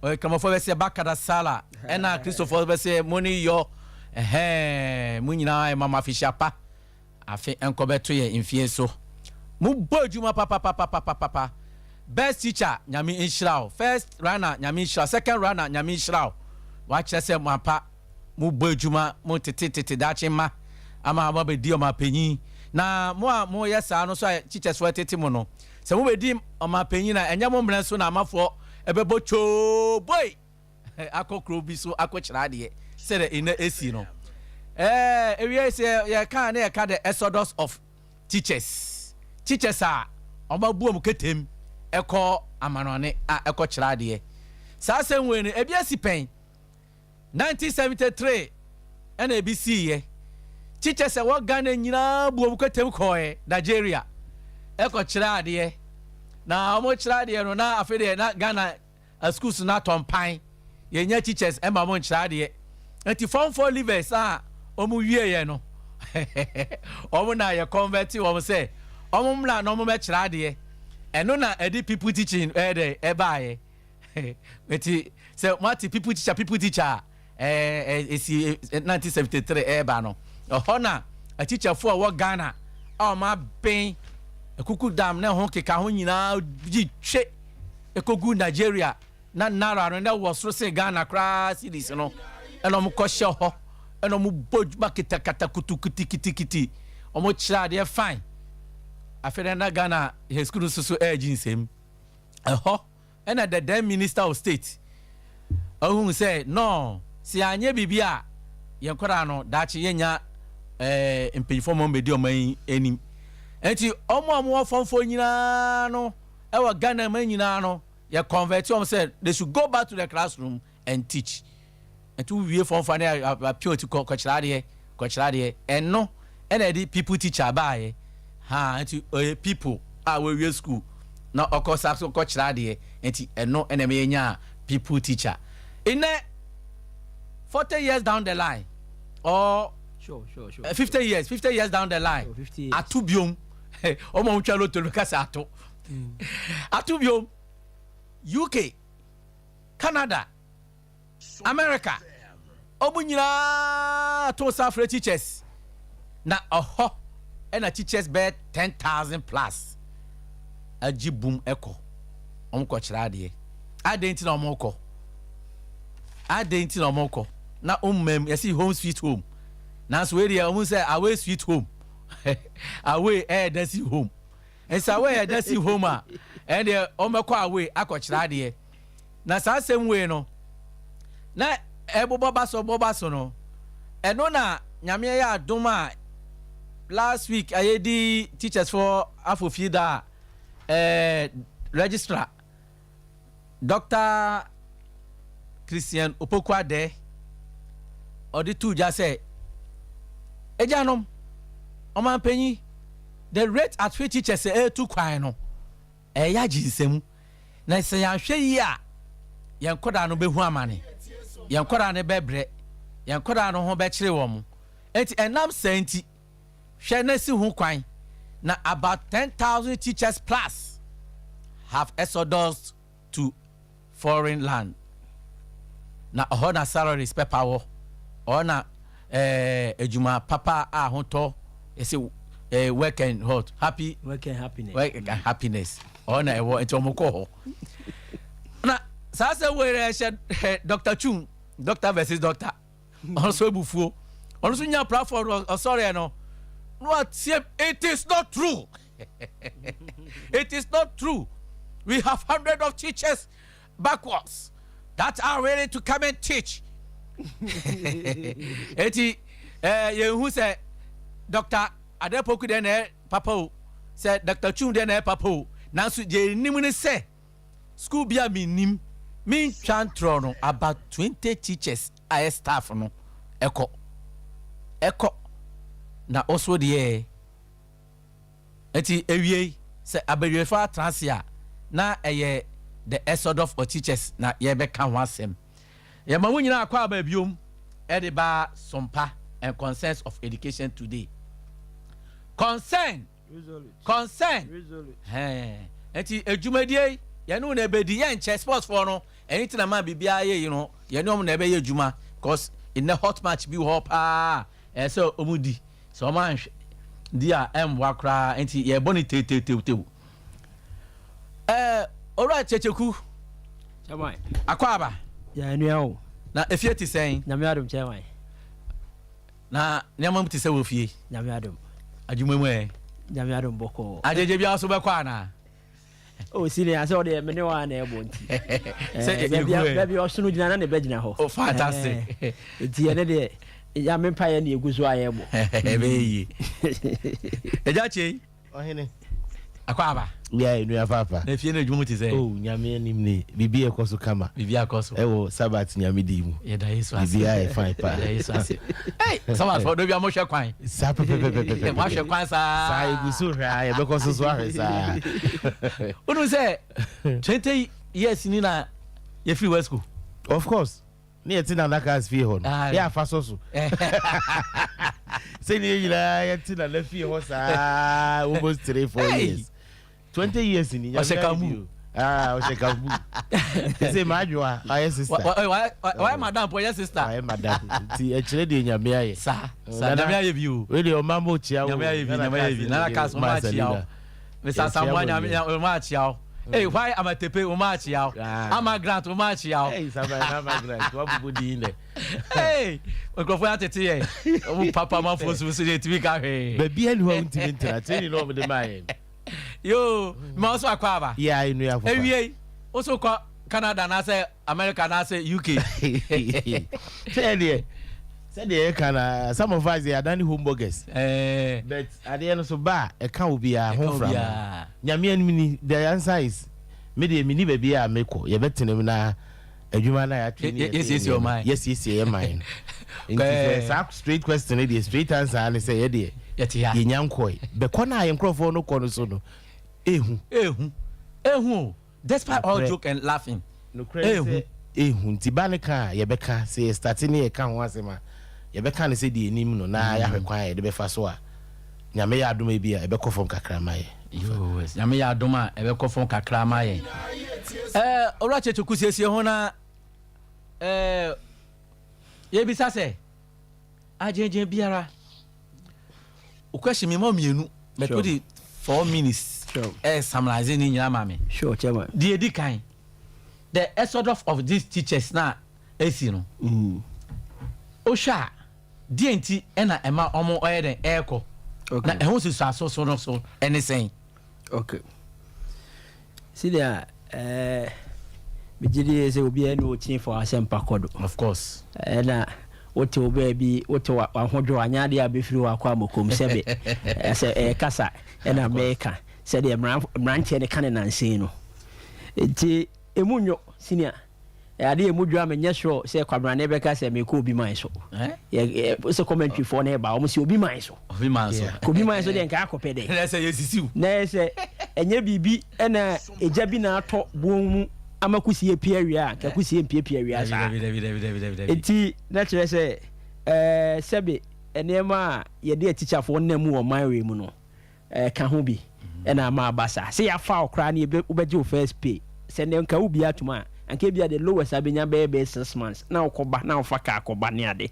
Kramofoɔ bɛsɛ bakada sala, ɛna Kristofoɔ bɛsɛ mo ne yɔ ɛhɛn. Mo nyinaa ɛma mo afihyia pa. Afe nkɔbɛto yɛ mfie so. Mo bɔ adwuma papapapapapa. Best teacher, Nyame nhyira wo. First runner, Nyame nhyira wo. Second runner, Nyame nhyira wo. Wakyerɛ sɛ mo ampa mo bɔ adwuma, mo tete tete daakye ma ama mo abɛdi ɔmo apanyin. Na mo a moyɛ saa no so a, teachers foɔ tete mo no, sɛ mobɛdi ɔmo apanyin a, ɛnyɛ mo mmerɛ so na amafoɔ ɛbɛbɔ twoo boy akɔ kuro bi so akɔkyerɛ adeɛ sɛdeɛ ɛnɛ esi no. Ewie sɛ yɛka ne yɛka the exodus of teachers, teachers a ɔmo abu ɔmo ketem ɛkɔ amanɔne a ɛkɔ kyerɛ adeɛ. Saa asɛm wei no, ebi asi pɛn. 1973 ɛna ebi siiɛ. Teachers a ɛwɔ Ghana nyinaa bu ɔmo ketem kɔɛ Nigeria ɛkɔ kyerɛ adeɛ. Na ɔmo kyerɛ adeɛ no, na afei deɛ na Ghana schools no atɔ mpan, yɛnya teachers ɛma mo nkyerɛ adeɛ. Nti form four leavers a ɔmo wieɛ no, ɔmo na yɛ convert wɔn sɛ ɔmo mmra na ɔmo bɛkyerɛ adeɛ. Ɛno na ɛde pupil teaching ɛyɛ dɛ ɛbaayɛ. Nti sɛ moate pupil teacher, pupil teacher a ɛɛ esi 1973 ɛɛba no, ɛhɔ na atikyafoɔ a ɛwɔ Ghana a ɔmo abɛn Akuku Dam ne ho keka ho nyinaa gyi twe ekogu Nigeria, na naira no na wɔ soro sen Ghana koraa cedis no, ɛna ɔmo kɔhyɛ hɔ, ɛna ɔmo bɔ dwuma kitakata kutu kitikiti, ɔmo kyerɛ adeɛ fine. Afei dɛ na Ghana yɛ sukuu no soso ɛɛgye nsɛm. Ɛhɔ ɛna the then Minister of State ɔhun sɛ no, sɛ yɛanyɛ biribi a, yɛn nkɔdaa no daakye yɛnya mpanyinfoɔ ma ɔmo bɛdi ɔmo anim. Nti ɔmo a ɔmo wɔ form four nyinaa no ɛwɔ Ghana ma nyinaa no, yɛ convert wɔn sɛ they should go back to the classroom and teach. Nti wowie form four ne apia oti kɔ kɔkyerɛ adeɛ, kɔkyerɛ adeɛ. Ɛno ɛna ɛde pupil teacher baayɛ ha. Nti ɔyɛ pupil a wɔawie school na ɔkɔ sa so kɔkyerɛ adeɛ. Nti ɛno ɛna ɛmɛ yɛnya pupil teacher. Nnɛ, 40 years down the line or 50 years, 50 years down the line. Oh, 50 years. Ato biom. Ɔmo a wotwa lotto no kasa ato, ato biom. UK, Canada, America, ɔmo nyinaa to sa frɛ teachers, na ɔhɔ ɛna teachers bɛyɛ 10,000 plus agye boom ɛkɔ. Ɔmo kɔ kyerɛ adeɛ. Adeɛ nti na ɔmo kɔ, adeɛ nti na ɔmo kɔ na ɔmo yɛsi home sweet home, nanso wei deɛ, ɔmo sɛ away sweet home, away ɛyɛ dɛ si home. Nsa away ɛyɛ dɛ si home a, ɛn deɛ ɔmo bɛkɔ away akɔkyerɛ adeɛ. Na saa asɛm wei no na ɛbobɔ ba so, bɔ ba so no, ɛno na Nyame yɛ adom a, last week ayɛdi teachers for afofie da a, Registrar Dr Christian Opoku Ade ɔde tu gya sɛ, agyanom ɔmanpanyin, the rate at which teachers ɛɛtu kwan no ɛyɛ agye nsɛm, na sɛ yɛanhwɛ yie a, yɛn nkɔdaa no bɛhu amane, yɛn nkɔdaa no bɛbrɛ, yɛn nkɔdaa no ho bɛkyere wɔn. Nti ɛnam sɛ nti hwɛ na si ho kwan na about 10,000 teachers plus have exodus to foreign land, na ɔhɔ na salaries pɛpa wɔ, ɔhɔ na adwuma papa a ahotɔ yɛsɛ work and what, happy Work and happiness. Work and happiness, ɔhɔ na ɛwɔ. Nti ɔmo kɔ hɔ. Na saa sɛ wo yɛrɛ hyɛ Dr Chum, doctor versus doctor, ɔno nso ebufuo, ɔno nso nya platform ɔsɔre no na watie: "It is not true, it is not true. We have hundreds of teachers backwards that are ready to come and teach." Eti yɛn hu sɛ Dr Adepoku deɛ na ɛyɛ papa o, sɛ Dr Chum deɛ na ɛyɛ papa o, nanso deɛ enim ne sɛ school bi a mi nim mi ntwa ntorɔ no, about 20 teachers a ɛyɛ staff no ɛkɔ ɛkɔ. Na ɔso deɛ eti ewie sɛ abadwafo atena ase a, na ɛyɛ the exodus of teachers na yɛbɛka ho asɛm. Yɛma mo nyinaa akɔ aba biom ɛde ba Sompa and Concerns of Education Today. Concern. Resolute. Concern. Resolute. Hɛn, nti edwumadie yi, yɛne wo na ebedi. Yɛn nkyɛn sports foɔ no Ɛno nti na ma biribiara yɛ yi no, yɛne wɔn na ɛbɛyɛ adwuma because nnɛ hot match bi wɔ hɔ paa a ɛsɛ sɛ wɔn di. Sɛ wɔn anhwɛ di a ɛmmoa koraa nti yɛbɔ no tewtewtewtew. Ɛɛ Owura Kyekyeku. Chairman. Akwaaba. Yɛn nua o. Na efie te sɛn? Nyame adom, Chairman. Na nneɛma mu te sɛ wɔ fie? Nyame adom. Adwuma mu ɛ? Nyame adom bɔkɔɔ. Agyegye biara so bɛkɔ anaa? O senior, sɛ ɔde me ne wa na ɛbɔ nti. Sɛ baabi baabi ɔsono gyina na ne bɛ gyina hɔ. Oh, fantastic. Nti ɛne deɛ Nyame mpaeɛ na egu so a yɛbɔ. Ɛbɛyɛ yie. Agya Kyei. Ɔhene. Akwaaba. Yeah, nua papa. Na fie no adwuma mu te sɛ? Oh, Nyame anim ni. Biribi ɛkɔ so kama. Biribi akɔ so. Ɛwɔ Sabbath Nyame di mu. Yɛda Yesu ase. Biribi ayɛ fine paa. Yɛda Yesu ase. Hey, Sabbath fɔ dobi a mohwɛ kwan. Saa pɛpɛpɛpɛpɛ. Mohwɛ kwan saa. Saa egu so hwɛ a yɛbɛkɔ so so ahwɛ saa. Wonu sɛ 20 years ni na yɛfiri West School. Of course. Ne yɛte Nana Cars fie hɔ no, yɛ afa sɔ so. Sɛdeɛ yɛn nyinaa yɛte Nana fie hɔ saa almost 3, 4 years. 20 years ni. Ɔhyɛ kambu. Ah, ɔhyɛ kambu. Sɛ maadwoa ɔyɛ sister. Wayɛ madam po, ɔyɛ sister. Ɔyɛ madam nti ɛkyerɛ deɛ Nyame ayɛ. Saa saa, Nyame ayɛ bi o. Wei deɛ ɔma mo kyia wo. Nyame ayɛ bi, Nyame ayɛ bi. Nana Cars, ɔma akyia wo. Mr Samoa, Nyame ɔma akyia wo. Hey, why Amatepe, ɔma akyia wo. Ama Grant, ɔma akyia wo. Hey, Samuel Ama Grant wabubu din dɛ. Hey, nkurɔfoɔ yɛ atete yɛ ɔmo papa manfoɔ so so deɛ etumi ka hwee. Baabi ɛni hɔ a ntumi ntena training na ɔmo de maa yɛn. Yoo, ma ɔso akɔ aba. Yɛ ayi nua fofa. Ewie woso kɔ Canada anaasɛ America anaasɛ UK? Sɛ deɛ sɛdeɛ yɛka na some of us yɛ adane home burgers. But adeɛ no so ba a ɛka obiara ho mframa. Nyame anim ni, the answer is me deɛ menni baabi a mekɔ. Yɛbɛtena mu na adwuma no a yɛatwe ne yɛsiesie ɔman, yɛsiesie yɛ man no. Nti sɛ saa straight question no deɛ, straight answer ne sɛ yɛdeɛ yɛnya nkɔe bɛkɔ no a yɛn nkurɔfoɔ no kɔ no so no ehu. Ehu, ehu o, despite all joke and laughing. Nokorɛ sɛ ehu nti ba ne ka a yɛbɛka sɛ yɛ start ne yɛka ho asɛm a, yɛbɛka no sɛ deɛ anim no na yɛahwɛ kwan a yɛde bɛfa so a Nyame yɛ adom bi a ɛbɛkɔ fam kakra ma yɛ. Nyame yɛ adom a ɛbɛkɔ fam kakra ma yɛn. Owura Kyekyeku, siesie ho na yɛbisa sɛ agyengyen biara o question mi ma mmienu, but wode 4 minutes summarize ne nyinaa ma me. Sure, Chairman. Deɛ edi kan, the exodus of these teachers na esi no, wohwɛ a, deɛ nti ɛna ɛma ɔmo ɔyɛ dɛn ɛɛkɔ na ɛho susuaso so no so ɛne sɛn? Okay, sɛdeɛ megye di sɛ obiara ne ɔkyini fa asɛmpa kɔ do. Of course. Ɛna wote wo baabi, wote w'ahodwo anyɛ adeɛ a bɛfiri wɔ akɔ amɔkom sɛbe sɛ ɛyɛ ɛna mɛka sɛdeɛ mmeranteɛ no ka ne nansɛn no nti ɛmu nnwo. Senior, adeɛ ɛmu dwo a menyɛ sure sɛ Kwabrane bɛka sɛ mekɔ obi man so sɛ commentary foɔ no ɛba, ɔmo sɛ obi man so. Obi man so. Obi man so deɛ nka akɔpɛ dɛ. Na sɛ yɛsisiw. Na sɛ ɛnyɛ biribi ɛna ɛgya bi na atɔ bon mu ama kusie pie awia a, nka kusie mpiepie awia saa. Nti na kyerɛ sɛ sɛbe nneɛma a yɛde atikyafoɔ nam mu wɔ man wei mu no ka ho bi ɛna ama aba saa sɛ yɛafa wo koraa ne wobɛgye wo first pay sɛ ne nka wo bi atom a, anka ebia the lowest abɛnya bɛyɛ 6 months na wokɔba na wofa kaa kɔba ne ade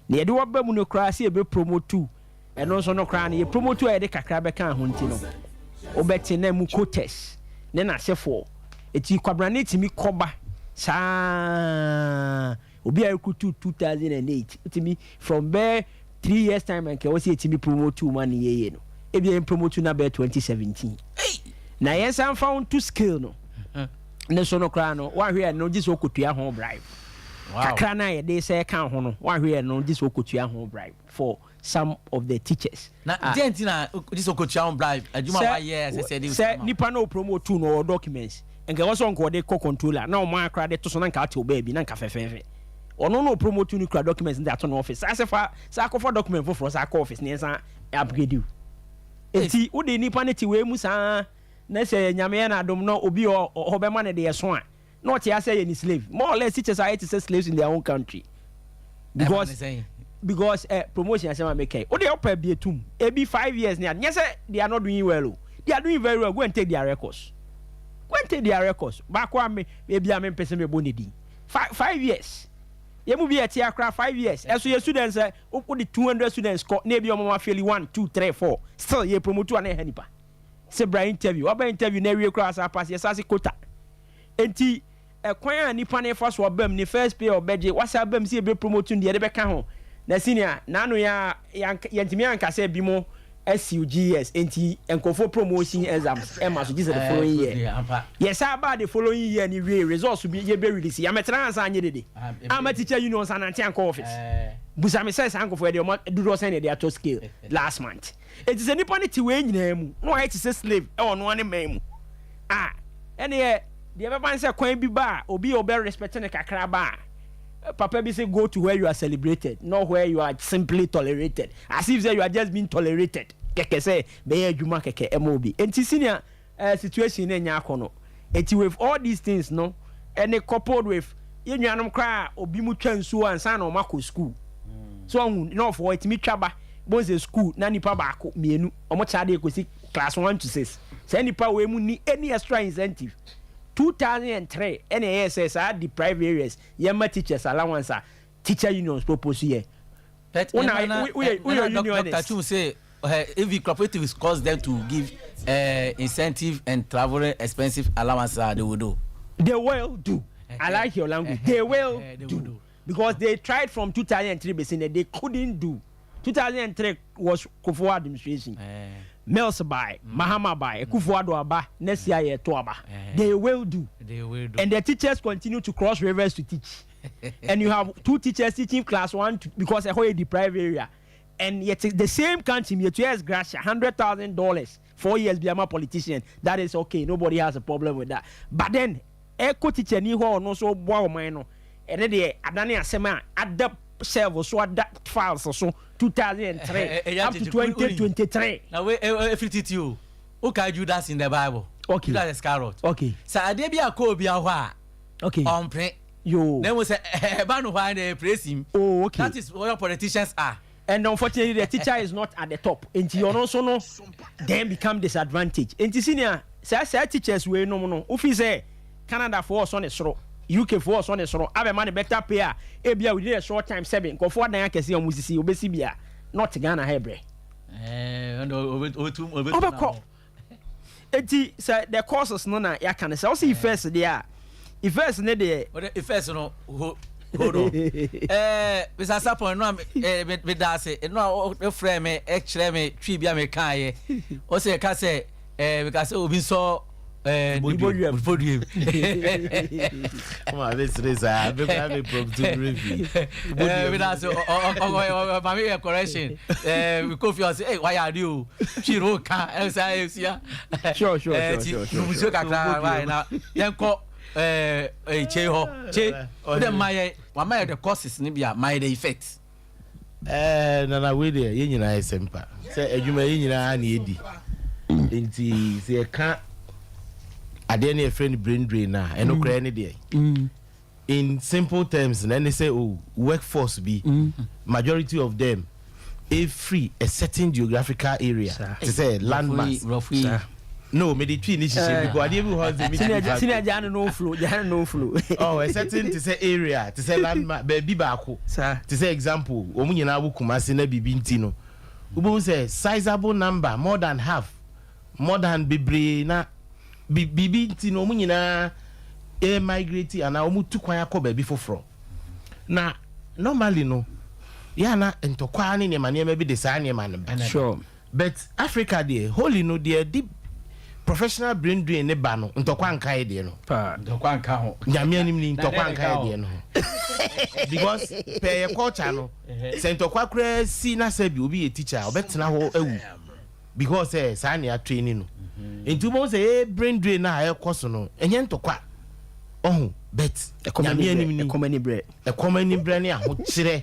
na yɛde wɔba mu no koraa sɛ yɛbɛ promote ɛno nso no koraa no, yɛ promote a yɛde kakra bɛka ho nti no wobɛte na mu quotas ne n'asefoɔ. Eti Kwabrane tumi kɔba saa obi a recruit 2008 tumi from bɛɛ 3 years time nka ɛwɔ sɛ yɛtumi promote ma ne yɛyɛ no, ebi yɛn promote na bɛɛ 2017 na yɛn san fa to scale no ne so no koraa no, wahwɛ yɛ no gye sɛ ɔkɔtua ho bribe kakra na yɛde sɛ ka ho no, wahwɛ yɛ no gye sɛ ɔkɔtua ho bribe for some of the teachers. Na deɛ nti na gye sɛ ɔkɔtua ho bribe? Adwuma wayɛ sɛ de sɛ nipa na ɔpromote no ɔwɔ documents nka ɛwɔ sɛ nka ɔde kɔ controller na ɔmo akora de to so na nka ate baabi na nka fɛfɛɛfɛ ɔno na ɔpromote no kura documents de ato no office saa sɛ fa saa akɔfa document foforɔ saa akɔ office ne nsa upgrade you. Eti wode nipa ne te wei mu saa na sɛ Nyame yɛ n'adom na obi ɔ bɛma no deɛ so a na ɔte asɛ yɛ ne slave. More or less, teachers ayɛ te sɛ slaves in their own country because promotion asɛm a meka yi, wode ɔpɛ bi etum ebi 5 years ne ade nyɛ sɛ they are not doing well o, they are doing very well. Go and take their records, go. and take their records. Baako a me ebi a me mpɛ sɛ mebɔ ne din, 5 years yɛn mu bi yɛ te akora 5 years ɛso yɛ students ɛ o de 200 students kɔ na ebi ɔmo ma fail one, two, three, four, still yɛ promote a na ɛha nipa sɛ bra interview, waba interview na awie koraa sa pass, yɛ sa se quota. Nti ɛkwan a nipa ne fa so ɔbɛm ne first pay ɔbɛgye wasa abɛm si ebe promote deɛ ɛde bɛka ho na senior n'ano yɛ yɛntumi anka sɛ bi mo asiw GES nti nkɔfo promotion exams ɛma so gye sɛ the following year yɛsa aba the following year ni wie results bi yɛ bɛ release yàmɛtena ansa nye dede ama teacher union sa nante ankɔ office busami sɛ saa nkɔfo yɛ deɛ ɔmo dodoɔ sɛn na yɛde ato scale last month. Eti sɛ nipa ne te wei nyinaa mu na wayɛ te sɛ slave ɛwɔ noa ne man mu a ɛne yɛ deɛ bɛba ne sɛ kwan bi ba a obi a ɔbɛ respect ne kakra ba a papa bi say, "Go to where you are celebrated, not where you are simply tolerated," as if say you are just being tolerated kɛkɛ sɛ bɛyɛ adwuma kɛkɛ ɛma obi. Nti senior situation ne nya akɔ no. Nti with all these things no ɛne coupled with yɛn nuanom koraa obi mu twa nsuo ansa na ɔmo akɔ school so ɔhu nɔɔfo ɛtumi twa ba bɔn school na nipa baako mmienu ɔmo kyerɛ adeɛ kɔsi class 1 to 6. Saa nipa wei mu ni any extra incentive. 2003 ɛna ɛyɛ sɛ saa deprived areas yɛma teachers allowance a teacher unions propose yɛ. Una woyɛ unionist. Dr. Chum say if the cooperatives cause them to give incentive and traveling expensive allowance, they will do. They will do. I like your language. They will they do. Will do. Because they tried from 2003 basically, they couldn't do. 2003 was Kufuor administration. Mills by Mahama by Akufo-Addo aba, next year yɛ to aba. They will do. They will do. And the teachers continue to cross rivers to teach. And you have two teachers teaching class one to, because ɛhɔ yɛ deprived area. And yet the same country yɛ to ex gratia $100,000 4 years bi ama politician. That is okay. Nobody has a problem with that. But then ɛkɔ teacher ni hɔ ɔno nso boa ɔman no ɛne deɛ adane asɛm a ada shelf so, ada files so 2003 up to 2023. Na we efiri titi o o ka Judas in the Bible. Judas Iscariot. Sɛ adeɛ bi akɔ obi ahɔ a. Ɔmpere. Yo. Na emu sɛ ɛba no hɔ a na ɛpere sim. That is what politicians are. And unfortunately the teacher is not at the top nti ɔno nso no then become disadvantage. Nti senior saa teachers wei nom no ofi sɛ Canada foɔ ɔsɔ ne soro, UK foɔ ɔsɔ ne soro abɛma ne better pay a ebia within a short time sɛbi nkɔfoɔ adan akɛse a wɔn sisi obesi bia not Ghana ha brɛ. Ɔbɛkɔ. Eti sɛ the causes no na yɛaka no sɛ ɔsɛ effects deɛ a effects ne deɛ. Ɔde effects no hold on, Mr. Sapon no a me da ase no a ɔfrɛ me ɛkyerɛ me twi bi a me kan yɛ ɔsɛ ɛka sɛ meka sɛ obi nsɔ Bodua. Bodua. Come on, this is a big big problem. Me da ase ɔ maame yɛ correction Kofi ɔsɛ ɛ wayɛ ade o twi ro ka ɛsɛ ɛsia. Nsuo kakra wayɛ na yɛnkɔ kye hɔ kye o de ma yɛ wama yɛ the causes ni bi a ma yɛ the effect. Nana wei deɛ yɛn nyinaa yɛ sɛmpa sɛ adwuma yɛn nyinaa na yɛdi nti sɛ yɛka adeɛ no yɛfrɛ no brain drain a ɛno koraa ne deɛ in simple terms na ɛne sɛ o workforce bi majority of them efiri a certain geographical area te sɛ landmass. Roughly. No, mede twi ne hyehyɛ bi adeɛ bi hɔ sɛ mi twi. Senior gya no flow, gya no flow. Oh, a certain te sɛ area te sɛ landmass baabi baako te sɛ example wɔn nyinaa wɔ Kumasi na biribi nti no wobɛhu sɛ sizable number, more than half, more than bebree na biribi nti no wɔn nyinaa ɛ migrate anaa wɔn tu kwan akɔ baabi foforɔ. Na normally no yɛ ana ntɔkwa ne nneɛma nneɛma bi de saa nneɛma no ba. But Africa deɛ holy no deɛ di professional brain drain ne ba no ntɔkwa nka yɛ deɛ no. Ntɔkwa nka ho. Nyame anim ni ntɔkwa nka yɛ deɛ no ho because pɛɛ yɛ culture no sɛ ntɔkwa koraa si na sɛ bi obi yɛ teacher a ɔbɛtena hɔ awu because ɛ saa nea training no nti wobɛhu sɛ yɛ brain drain na a ɛkɔ so no ɛnyɛ ntɔkwa ɔho but Nyame anim ni ɛkɔm ani brɛ. Ɛkɔm ani brɛ ne ahokyerɛ.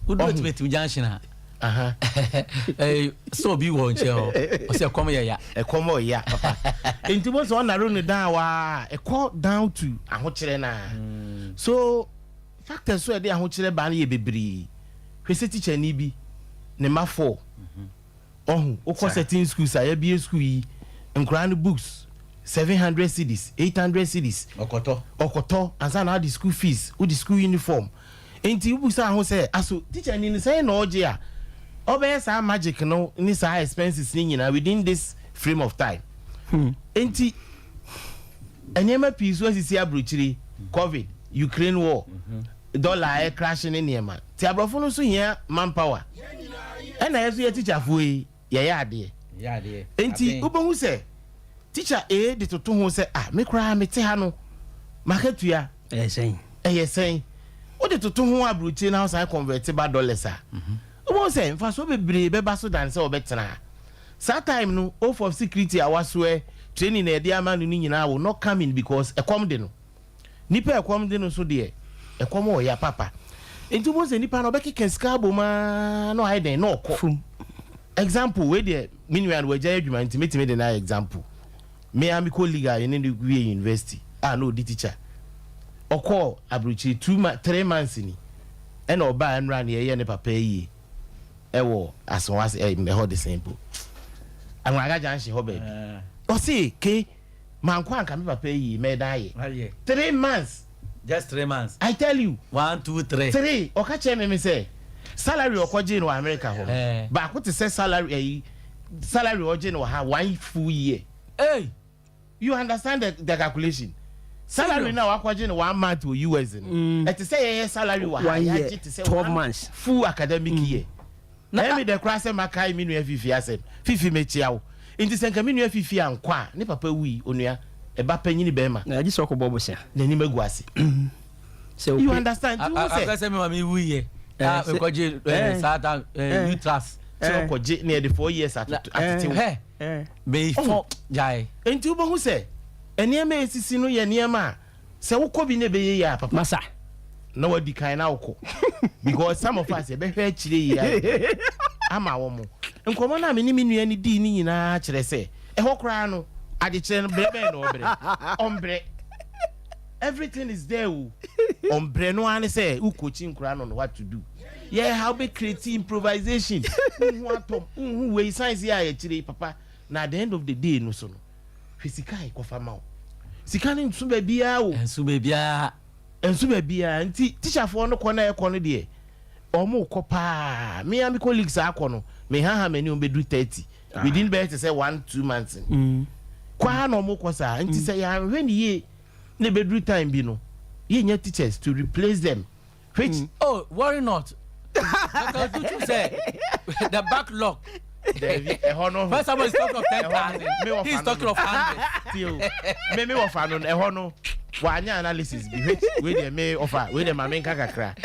Wodu otumi junction a sɛ obi wɔ nkyɛn hɔ ɔsɛ ɛkɔm yɛ ya. Ɛkɔm ɔya papa nti mo sɛ ɔnaro ne down waa ɛkɔ down to ahokyerɛ naa so factors so ɛde ahokyerɛ ba no yɛ bebree. Hwɛ sɛ teacher ni bi ne ma four ɔho wokɔ certain schools a yɛbie school yi nkoraa no books. 700 cedis, 800 cedis. Ɔkɔtɔ. Ɔkɔtɔ ansa na ɔde school fees, wode school uniform. Nti wobusa ho sɛ, aso teacher ni no sɛn na ɔgye a ɔbɛyɛ saa magic no ne saa expenses ne nyinaa within this frame of time? Nti nneɛma pii so asisi aburokyire, COVID, Ukraine war, dollar ɛ crash ne nneɛma. Ti aborɔfo no nso hia manpower, ɛna yɛ so yɛ teacherfoɔ yi yɛyɛ adeɛ. Yɛ adeɛ. Nti wobɛhu sɛ teacher A de toto ho sɛ, ah, me koraa mete ha no, makatua ɛyɛ sɛn? Ɛyɛ sɛn? Wode toto ho aburokyire na wosan convert ba dollars a, wobɛhu sɛ mfasoɔ bebree bɛba so dan sɛ wɔbɛtena ha. Saa time no, oath of security a wasoɛ, training na yɛde ama no no nyinaa will not come in because ɛkɔm de no. Nipa ɛkɔm de no so deɛ, ɛkɔm wɔ ya papa. Nti wobɛhu sɛ nipa no ɔbɛkeka sika abom aa na ɔayɛ dɛn na ɔkɔ. Fum. Example wei deɛ, me nua no wagya adwuma nti metumi de no ayɛ example. Me a me colleague a yɛne no wie university a na ɔdi teacher, ɔkɔɔ aburokyire 2 ma 3 months ni, ɛna ɔbaa nnura ne yɛyɛ ne papa yie ɛwɔ Asomase, ɛ ɛhɔ de sɛn po, Anwaraga Junction hɔ baabi. Ɔse ke mankɔ anka me papa yie mɛda ayɛ 3 months. Just 3 months. I tell you. One, two, three. Three. Ɔka kyerɛ me sɛ salary ɔkɔgye no wɔ America hɔ baako te sɛ salary ɛyi, salary ɔgye no wɔ ha one full year. Hey. You understand the calculation? Salary na wakɔgye no one month wɔ US no, ɛte sɛ yɛyɛ salary wɔ ha One year, yɛagye te sɛ 12 one months. full academic year. Na ɛmi dɛ koraa sɛ makae me nua Fifi asɛm. Fifi, mekyia wo. Nti sɛ nka me nua Fifi ankɔ a, ne papa wui, onua ɛba panyini bɛrima Na agye sɛ ɔkɔbɔ bosea. N'anim agu ase. Sɛ You wopɛ understand? Nti wo sɛ Akɔ sɛ mi ma mi wu yɛ. Eh, Mekɔgye saa ta utras. Sɛ ɔkɔgye ne yɛde 4 years atete wo. Hɛ. Meyifɔ gyae. Nti wobɛhu sɛ nneɛma a ɛsisi no yɛ nneɛma a sɛ wokɔ bi ne ɛbɛyɛ yie a, papa, masa na wadi kan na wokɔ, because some of us yɛbɛhwɛ akyire yie ayɛ ama wɔ mo. Nkɔmmɔ no a me ne me nua no dii ne nyinaa kyerɛ sɛ ɛhɔ koraa no, adekyerɛ no brɛ bɛn na ɔbrɛ ɔmbrɛ. Everything is there o. Ɔmbrɛ no ara ne sɛ wokɔkyi nkora no no what to do, yɛ how bɛ create improvisation, wohu atɔm, wohu wei science yɛ a yɛkyerɛ yi, papa. Na at the end of the day no so no, hwɛ sika a ɛkɔfa ma wo. Sika no nso baabiara o. Nso baabiara. Nso baabiara. Nti teacherfoɔ no kɔ na ɛkɔ no deɛ, ɔmo kɔ paa. Me a me colleagues akɔ no, me haha m'ani, ɔmo bɛduru 30 within bɛyɛ te sɛ 1, 2 months kɔ ha na ɔmo kɔ saa. Nti sɛ yɛanhwɛ ne yie na ɛbɛduru time bi no, yɛnya teachers to replace them, which Oh, worry not. Dr. Tutu say the backlog. Dabi, ɛhɔ no First someone is talking of ten Ɛhɔ no, thousand. me wɔ He is fa no talking no. of hundred. Tie o, me wɔfa no no, ɛhɔ no wanya analysis bi which wei deɛ me ɔfa wei deɛ ma me nka kakra.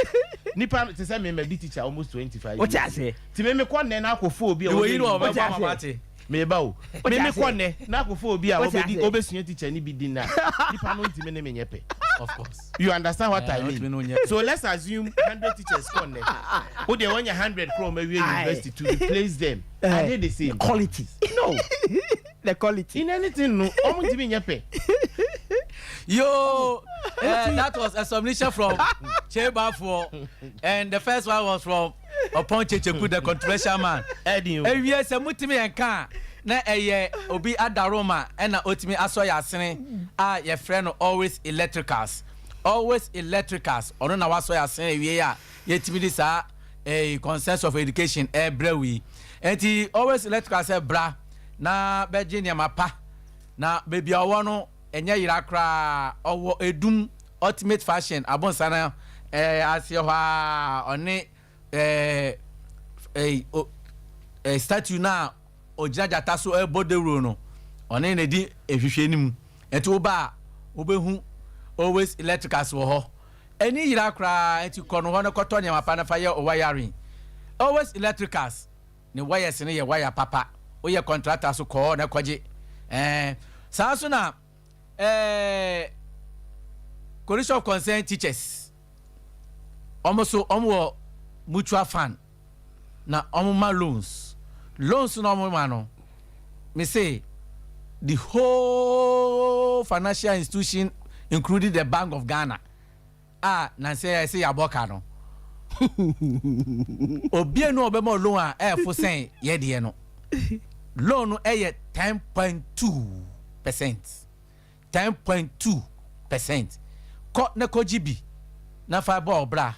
Nipa te sɛ me ma di teacher almost 25 Wote years. aseɛ. Ti me kɔ nnɛ na akɔfo obi a Ìwọ yi ni wɔbɛdi- ɔbɛ Wote bɔ aseɛ. ama mate. Meba o, Wote me aseɛ. kɔ nnɛ na akɔfo obi a Wote wɔbɛdi aseɛ. ɔbɛsua teacher ni bi di na nipa no ntumi ne me nyɛ pɛ. Of course. You understand what I Yeah, mean? ɔntumi ne wo nyɛ pɛ. So let's assume 100 teachers kɔ nnɛ, o deɛ wɔnya 100 kuro ɔmo awie Aye. university to replace them. Are they the same? Quality. No. The quality. In anything no, ɔmo ntumi nyɛ pɛ. Yo, that was a submission from Chebafo, and the first one was from Opon Checheku, the controversial man. Ɛdi o. Ewie sɛ mutumi yɛn ka na ɛyɛ obi adaroma ɛna otumi asɔ yɛ asene a yɛfrɛ no Always Electricals. Always Electricals, ɔno na wasɔ yɛ asene ewie a yɛtumi de saa consensus of education ɛɛbrɛ wi. Nti Always Electricals sɛ bra na bɛgye nneɛma pa, na beebi a ɔwɔ no ɛnyɛ yira koraa. Ɔwɔ Edum Ultimate Fashion abonsana aseɛ hɔ a, ɔne ɛɛ ɛɛ o statue na ogyina gyata so ɛbɔ dewuro no, ɔne na di ehwehwɛ anim. Nti woba a, wobɛhu Always Electricals wɔ hɔ. Ɛni yira koraa. Nti kɔ no hɔ no kɔtɔ nneɛma pa na fa yɛ o wiring. Always Electricals ne wires no yɛ wire papa. Woyɛ contractor so, kɔɔ na kɔgye. Saa nso na Coalition of Concerned Teachers, ɔmo so ɔmo wɔ mutual fund na ɔmo ma loans. Loans na ɔmo ma no, me say the whole financial institution, including the Bank of Ghana a nansɛ yɛ sɛ yɛabɔ ka no, obie no ɔbɛma loan a ɛɛfo sɛn yɛ deɛ no. Loan no ɛyɛ 10.2%. 10.2%. Kɔ na kɔgye bi na fa bɔ ɔbra.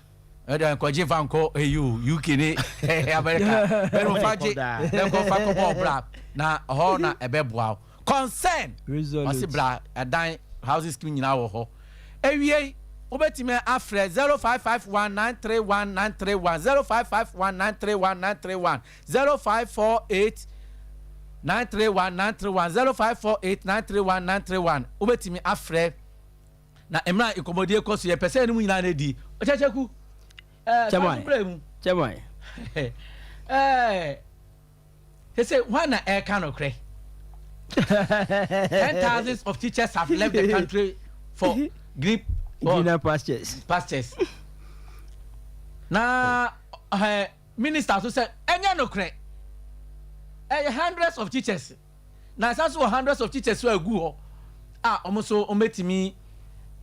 Ɛde nkɔgye fa nkɔ eyi o, UK ne America bɛrɛ, fa gye na nkɔ fa kɔ bɔ ɔbra na ɔhɔ na ɛbɛboa wo. Concern ɔsi bra, ɛdan housing scheme nyinaa wɔ hɔ. Ewie, wobɛtumi afrɛ 0551931931, 0551931931, 0548931931, 0548931931. Wobɛtumi afrɛ na mmerɛ a nkɔmmɔdie kɔ so, yɛpɛ sɛ ɛno mu nyinaa no adi ɔkyɛkyɛku Chairman. Brɛ mu. Chairman. Sɛ hwan na ɛreka nokorɛ? Ten thousands of teachers have left the country for green greener pastures. Pastures. Na minister so sɛ ɛnyɛ nokorɛ, ɛyɛ hundreds of teachers, na ɛsan so wɔ hundreds of teachers so agu hɔ a wɔn nso wɔbɛtumi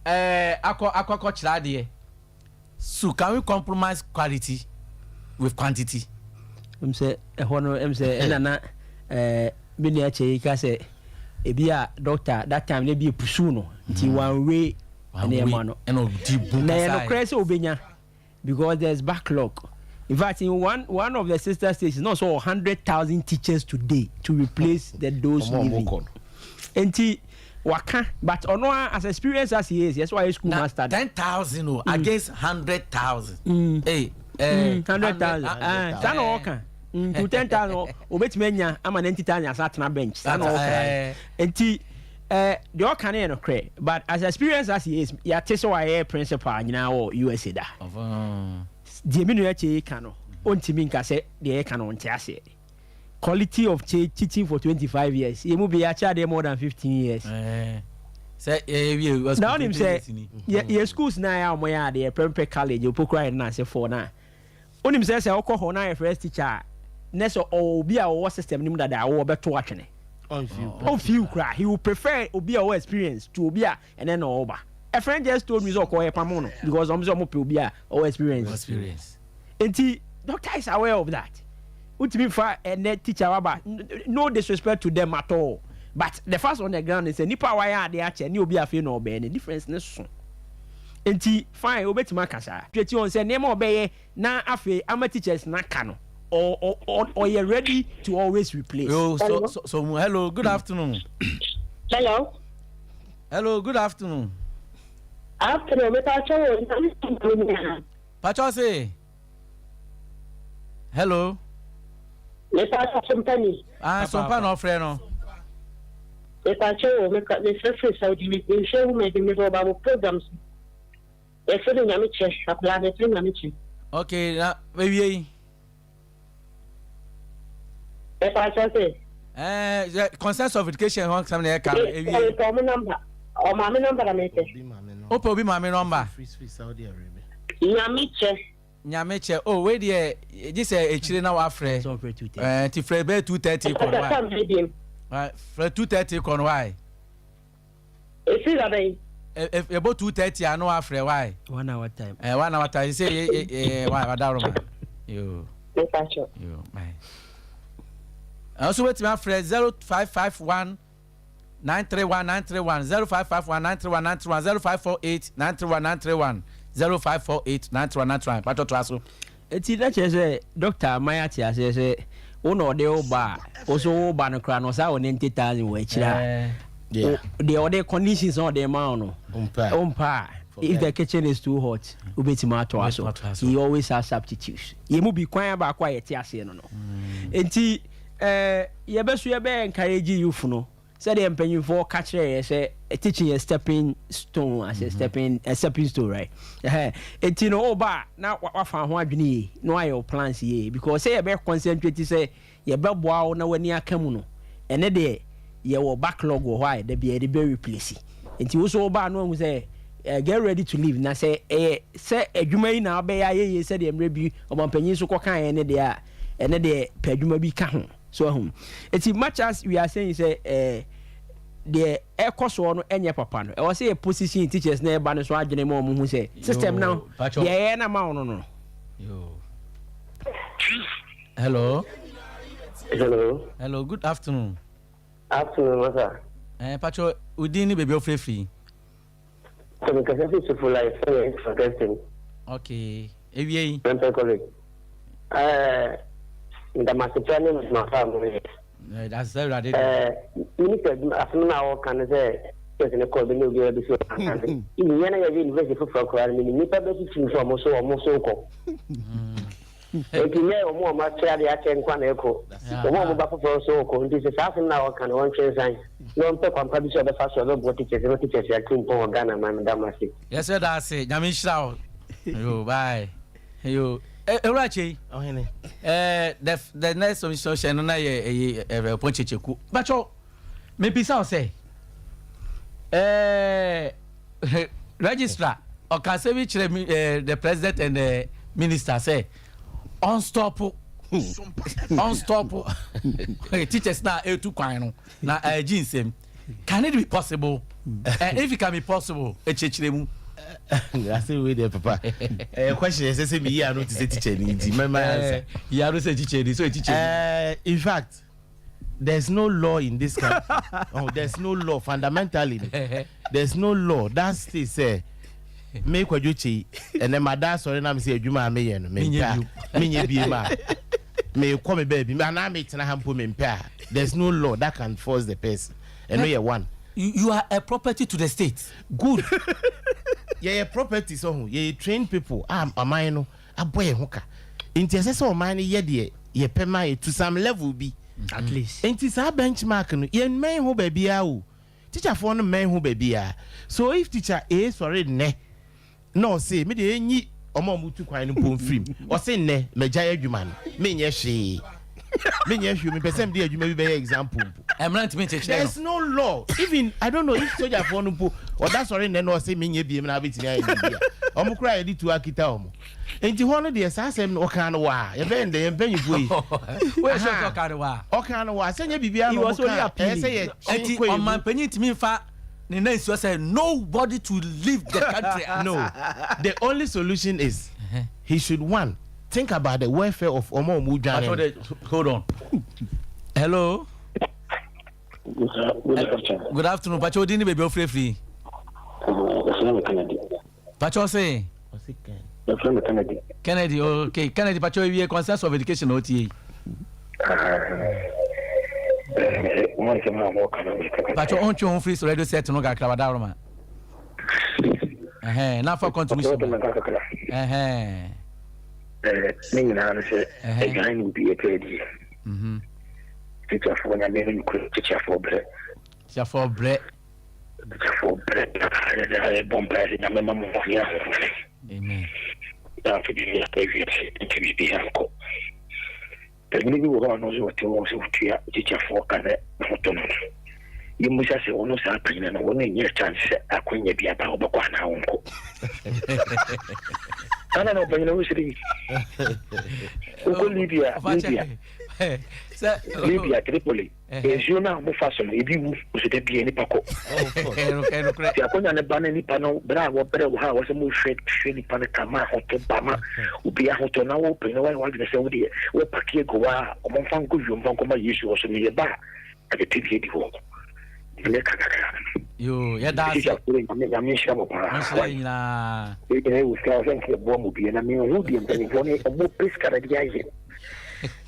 akɔ akɔkyerɛ adeɛ. So can we compromise quality with quantity? Sɛ ɛhɔ no sɛ ɛna na me nua kyɛ yi ka sɛ ebi a doctor that time ne bi epusu no nti one way nneɛma no. Ɛna ɔdi bu. Na yɛ nokorɛ sɛ obenya because there's backlog. In fact, in one of the sister stations not so 100,000 teachers today to replace the those Ɔmo a ɔmo leaving. kɔ no. Nti waka, but ɔno a, as experienced as he is, yes, why school Na master. 10,000 o against 100,000. Hey, 100,000 saa na ɔka to 10,000 obetumi anya ama 90,000 asa atena bench, saa na ɔka. Nti deɛ ɔka no yɛ nokorɛ, but as experienced as he is, yɛate sɛ wayɛ principal nyinaa wɔ USA da. Deɛ me nua kyɛ yi ka no, ɔntumi nka sɛ deɛ yɛka no ɔnte aseɛ. Quality of teaching for 25 years, yɛ mu bi yɛakyɛ adeɛ more than 15 years. Sɛ yɛwie. Na wonim sɛ yɛ schools na yɛ a wɔyɛ adeɛ Prempeh College, Opokura yɛ no asefoɔ no a, wonim sɛ wokɔ hɔ na yɛ first teacher a, ne sɛ ɔwɔ obi a ɔwɔ system no mu dada a, wɔwɔ bɛto atwene. Ɔnfiw. Ɔmfiw koraa. He will prefer obi a ɔwɔ experience to obi a ɛnɛ na ɔba. A friend just told me sɛ ɔkɔ yɛ pamo no because ɔmo sɛ ɔmo pɛ obi a ɔwɔ experience. Experience. Nti doctor is aware of that. Wotumi fa ɛnɛ teacher waba, no disrespect to them at all, but the fact on the ground is sɛ nipa a wayɛ adeɛ akyɛ ne obi afei na ɔbɛn ne difference ne so. Nti fine, obetumi aka saa tweti wɔn sɛ nneɛma a ɔbɛyɛ na afei ama teachers n'aka no, ɔ ɔ ɔ ɔyɛ ready to always replace. Yo, so hello, good afternoon. Hello. Hello, good afternoon. Afternoon, mepa kyɛw o. Pacho say hello. Mepa kyɛw, Sompani. Ah, Sompa na ɔfrɛ no. Mepa kyɛw o, meka mefrɛfrɛ Saudi, mehwɛ wo mɛde mebɔ ɔba mo programs. Yɛfrɛ no Nyame kyɛ, akwadaa no yɛfrɛ Nyame kyɛ. Okay, na ewie yi. Mepa kyɛw sɛ. Concerns of education ho asɛm na yɛka no ewie. Mepɛ ɔmo number. Ɔmaame number na mepɛ. Obi maame no. Wopɛ obi maame number? Free Saudi Arabia. Nyame kyɛ. Nyame kyɛ o, wei deɛ gye sɛ ekyire na wafrɛ. Sɛ ɔfrɛ 2:30. Nti frɛ bɛyɛ 2:30 kɔ no Ɛsɛ wa. sɛ mbɛ Frɛ 2:30 kɔ no wae. Esi da bɛn? Ɛbɔ 2:30 a na wafrɛ wae. One hour time. 1 hour time sɛ yɛ yɛ wae, wadaroma yo. Mepa kyɛw. Yo, bye. Ɛnso wetumi afrɛ 0551931931, 0551931931, 0548931931, 0548931931. Patɔ to aso. Eti na kyerɛ sɛ doctor aman ate aseɛ sɛ wo na ɔde wo ba a, wo so wo ba no koraa no ɔsaa wɔ 90,000 wɔ akyire a, deɛ ɔde conditions na ɔde ma wo no, Ompa. ompa a, if the kitchen is too hot, wobɛtumi ato aso. Wobɛtumi ato aso. He always has substitutes. Yɛ mu bi kwan baako a yɛte aseɛ no, nti yɛbɛso yɛbɛyɛ encourage youth no sɛdeɛ mpanyinfoɔ ka kyerɛ yɛ sɛ teaching yɛ stepping stone as a stepping stone, right? Ɛhɛ, nti no ɔba a na wafa ho adwene yie na wayɛ wo plans yie, because sɛ yɛbɛ concentrate sɛ yɛbɛboa wo na w'ani aka mu no, ɛne deɛ yɛwɔ backlog wɔ hɔ a yɛda bi yɛde bɛ replace. Nti wo so woba no ahu sɛ get ready to leave, na sɛ ɛyɛ sɛ adwuma yi na wabɛyɛ ayɛ yie sɛdeɛ mmerɛ bi ɔmampanyin so kɔka yɛn ne deɛ a, ɛne deɛ pɛ adwuma bi ka ho so ahu. Nti much as we are saying sɛ deɛ ɛkɔ soɔ no ɛnyɛ papa no, ɛwɔ sɛ yɛ position teachers na ɛba no so adwene ma ɔmo hu sɛ system no Pacho. deɛ ɛyɛ na ma wo no. Yo. Hello. Hello. Hello, good afternoon. Afternoon, masa. Eh, patro, wo din ne baabi a wofrɛ firi? Sɛ mekasa fi Sofo Life ɛyɛ Augustine. Okay, ewie yi. Prempeh College. Eh, meda mo ase paa ne adwuma pa a moyɛ. Eh, that's sɛ awurade. Eh, minister adwuma asɛm no a wɔka no sɛ sɛ ne kɔ bi ne obiara bi so ɔka. Yɛn na yɛyɛ university foforɔ koraa no, menim nnipa bɛsisi nso ɔmo so ɔmo so kɔ. Enti nyɛ wɔn a wɔakyɛ ade akyɛ nko ara na ɛkɔ. Wɔn a wɔba foforɔ nso rekɔ. Nti sɛ saa asɛm no a wɔka no, wɔntwe nsan na wɔmpɛ kwan pa bi so a wɔbɛfa so a ɛbɛboa teachers ma teachers atu mpɔn wɔ Ghana man. Meda mo ase. Yɛsɛ da ase. Nyame nhyira wo. Yo, bye. Yo. Eh, Ewura Kyei. Ɔhene. Eh, the, the next submission no na yɛ ɛyɛ ɛyɛ pɔnkyekyeku. Bakyɛw, mebisa wo sɛ, eh, Registrar ɔka asɛm yi kyerɛ mi eh, the president and the minister sɛ ɔnstɔpo ɔnstɔpo teachers na etu kwan no na ɛgye nsɛm. Can it be possible? And if it can be possible, ekyerɛkyerɛ mu. Ase wei deɛ papa ɛyɛ question ɛsɛ sɛ meyi ano te sɛ teacher ni nti mɛma answer. Yi ano sɛ teacher ni so teacher ni. In fact. There's no law in this country. oh, there's no law fundamentally. There's no law that states sɛ me kwadwo kyei ɛnɛ ma da asɔre na me sɛ adwuma a meyɛ no mempɛ a menyɛ bie ma mekɔ me baabi anaa metena ha mpo mempɛ a there's no law that can force the person ɛno yɛ one. You are a property to the state. Good. Yɛyɛ property sɛ ho yɛyɛ trained people a aman no abɔ yɛn ho ka nti ɛsɛ sɛ ɔman no yɛ deɛ yɛpɛ ma yɛ to some level bi. At least. Nti saa bench mark no yɛn mmɛn ho baabiara o. Teacher foɔ no mmɛn ho baabiara. So if teacher A sɔre nnɛ na ɔse me deɛ yɛnyi wɔn a wɔtu kwan no mpo mfiri mu, ɔse nnɛ magyae adwuma no menyɛ hwee, menyɛ hwee o, mepɛ sɛ mede adwuma bi bɛyɛ example mpo. Mmara ntumi nkyekyere no. There is no law even I don't know if sogyafoɔ no mpo ɔda sɔre nnɛ na ɔse menyɛ biem na abɛtumi ayɛ biribi a wɔn koraa yɛde tuo akita wɔn nti hɔ no deɛ saa asɛm no ɔkaa no waa yɛbɛyɛ no dɛ yɛn mpanyinfoɔ yi Woyɛ sure sɛ ɔkaa no waa? Ɔkaa no waa sɛ nyɛ biribiara He na was wɔn only kaa ɛyɛ appealing. sɛ yɛ Ɛnti kɔ yɛ mu. ɔmanpanyin ntumi nfa ne nan nsi hɔ sɛ nobody to leave the country. No the only solution is he should one think about the welfare of wɔn a wɔn dwane no. Hold on. Hello. Good afternoon. Good afternoon. Pacho odi ni baabi ofiri firi. Yɛfrɛ me Kennedy. Pacho se. Yɛfrɛ me Kennedy. Kennedy okay Kennedy Pacho ewie concerns of education na otie. Pacho ontwe ho firi radio set no kakra wada roma. Ɛhɛn na fa contribution. Ɛhɛn. Ne nyinaa no sɛ adwan ne obi ɛpɛ adie. Tikyafoɔ nyame no nokorɛ tikyafoɔ brɛ. Tikyafoɔ brɛ. Tikyafoɔ brɛ yɛbɔ mpaeɛ sɛ nyame ma mo ho ne ahoɔden. Amen. Na afei biribi aba wiase nti biribi ankɔ. Panyini bi wɔ hɔ a ɔno nso ɔte hɔ sɛ ɔtua tikyafoɔ ka na ne ho tɔ no no. Yɛmmisa sɛ ɔno saa panyini no ɔno nyɛ chance sɛ akwanya bi aba a ɔbɛkɔ anaa ɔnkɔ. Ana na ɔpanyini wo sere yi. Wokɔ Libya, Libya. Libya, Tripoli, nsuo no a wɔfa so no ebi wu nso da bia nipa kɔ. Ti akwanya no ba no nipa no berɛ a wɔbrɛ wɔ ha a wɔsɛ mohwɛ hwɛ nipa no kama ahotɔ ba ma obi ahotɔ na wo panyin wayɛ w'adwene sɛ wodeɛ wɔpake agu hɔ a wɔmfa nkɔ wiem mfa nkɔma Yesu wɔ so no yɛ ba a ɛbɛpɛ bi adi hɔ. Nyame ka kakra. Yoo, yɛda ase. Nyame nyame nhyira mo paa. Ɔnhyira yɛn nyinaa. Yɛn nyinaa wɔ sika sɛ nka yɛboa mo bi na mehu deɛ mpanyinfoɔ no ɔmo pɛ sika na de ayɛ.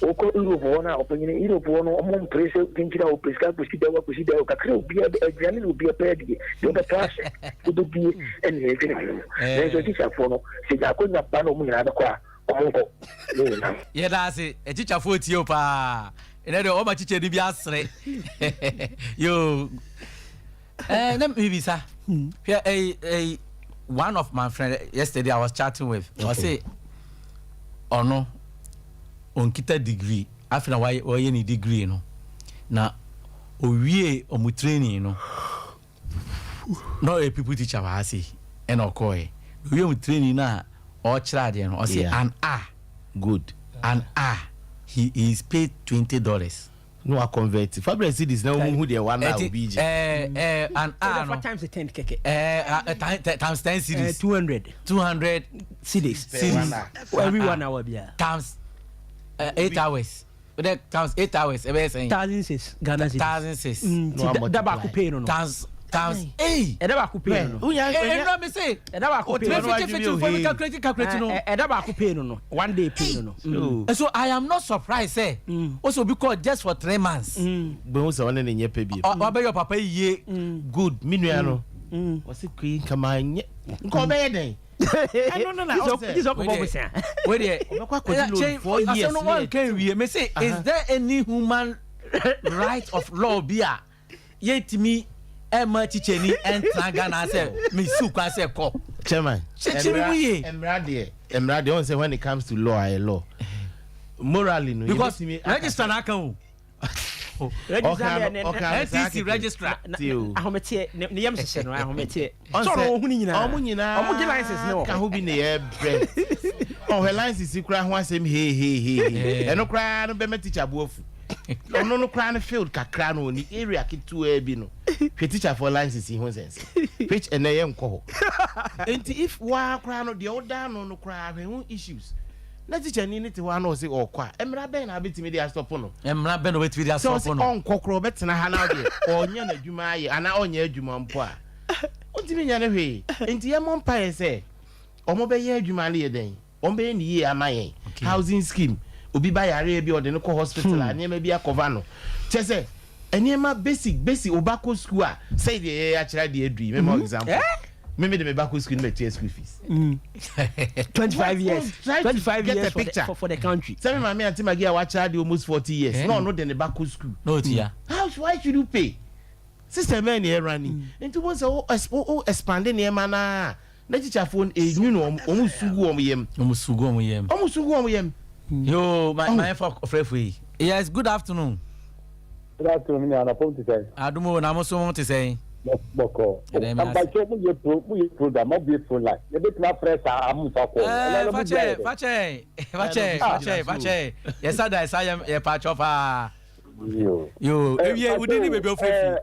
Wokɔ Europe hɔ no a ɔpanyini Europe hɔ no ɔmo mpere sɛ kyenkyere a ɔpɛ sika akɔsi dan akɔsi dan kakra obia aduane na obia pɛ adie deɛ ɔbɛtɔ ahyɛ wobɛdie ɛne ɛdwene ho. Nanso atikyafoɔ no sɛ gya akɔnya ba na ɔmo nyinaa bɛkɔ a ɔmo nkɔ ne nyinaa. Yɛda ase atikyafoɔ tie o paa. Ɛnɛ deɛ ɔma kyikyɛ ni bi asere. Yo. Eh, na mebisa. Hwɛ, eh, eh, one of my friend yesterday I was chatting with. Ɔse ɔno ɔnkita degree. Afei na wayɛ ne degree no. Na owie ɔmo training no. Na ɔyɛ people teacher wɔ ha sei. Ɛna ɔkɔɔɛ. Owie ɔmo training no a ɔkyerɛ adeɛ no. Ɔse an hour. Good. An hour he is paid $20. Na wa convert fa brɛ cedis na wɔn hu deɛ one hour obi gye. Ɛɛ ɛɛ an hour no. Times ten kɛkɛ. Ɛɛ times 10 cedis. 200. 200 cedis. Cedis. Every one hour bia. Times 8 hours. Wode times 8 hours, ɛbɛyɛ sɛn? 1,600 Ghana cedis. 1,600. Nti da baako pay no. Times times eight. Ɛda baako pay no. Ɛnura mi se. Ɛda baako pay no. Fifty fifty fo mi calculate calculate no. Ɛda baako pay no, one day pay no. So I am not surprised sɛ o sɛ obi call just for 3 months. Gbɛhu sɛ ɔne ne nyɛ pɛ bi. Wabɛyɛ papa yie. Good, mi nua no wɔsi kui nkama nye nka ɔbɛyɛ dɛn ɛno no na ɔsɛ jísɔ kò bɔ bùsùn. Wei deɛ ɔbɛkɔ akɔgye loan 4 years. Asɛm no wɔn nka nwie. Me say, is there any human right of law bi a yɛntumi ɛma kyikyɛni ɛntena Ghana sɛ mesiw kwan sɛ kɔ? Chairman. Kyekyere mu yie. Mmara deɛ ɔn sɛ when it comes to law, ayɛ law morally no. Because register na aka o. NTC registrar. Ahometeɛ ne yam hyehyɛ no, ahometeɛ sɔrɔ ohun nyinaa. Ɔmo nyinaa. Ɔmo gye license ne wɔ. Ka ho bi ne yɛ brɛ ɔhwɛ license kura ho asɛm hehehehe. Ɛno koraa no bɛmɛ teacher bo afu. Ɔno no koraa no field kakra no oni area ketewa bi no hwɛ teacher for license ho nsɛnsɛm which ɛnɛ yɛ nkɔ hɔ. Nti if waa koraa no deɛ ɔda no koraa hwɛ ho issues na teacher ni ne te hɔ ano ɔsɛ ɔkɔ a, mmara bɛn na abɛtumi de asɔpo no? Mmara bɛn na obɛtumi de sɛ asɔpo ɔsɛ no? Ɔnkɔ korɔ, ɔbɛtena ha na ɔdeɛ ɔnyɛ n'adwuma ayɛ anaa ɔnyɛ adwuma mpo a, ɔntumi nyɛ ne hwee. Nti yɛmmɔ mpaeɛ sɛ ɔmo bɛyɛ adwuma no yɛ dɛn, ɔmo bɛyɛ ne yie ama yɛn. Housing scheme, obi ba yareɛ bi, ɔde no kɔ hospital a, nneɛma bi akɔva no kyɛ sɛ nneɛma basic basic. Ɔba kɔ school a, sɛ deɛ yɛyɛ akyerɛ deɛ aduru yi, mema example, mímí de mi ba kɔ school no, mɛ tua school fees. 25 years. Try to 25 get years a for the, picture. for the country. Sɛ mi maame Aunty Maggie a wakyerɛ de almost 40 years na ɔno de ne ba kɔ school. Na otua. How, why should you pay? System bɛn ni ɛra ni? Nti wɔn sɛ o expand nneɛma naa na teacherfoɔ enyu no, wɔn su gu wɔn yam. Ɔmo su gu ɔmo yam. Wɔn su gu wɔn yam. Yoo, ma yɛn fɔ ɔfrɛfo yi. Yes, good afternoon. Good afternoon, mi anapɔ ti sɛ. Adumo na mo so mo te sɛn? Bɔkɔ. Ɛdɛ mi ase. Mpatsɛ mu yɛ program, mo bie phone line. Yɛ bɛ tuma frɛ saa amu fa kɔ. Ɛɛ, fakyɛ fakyɛ fakyɛ fakyɛ fakyɛ, yɛsa da yɛsa yɛ yɛ patsɔ paa. Yoo. Yoo, ewie wudi ni beebi ofurɛ fi.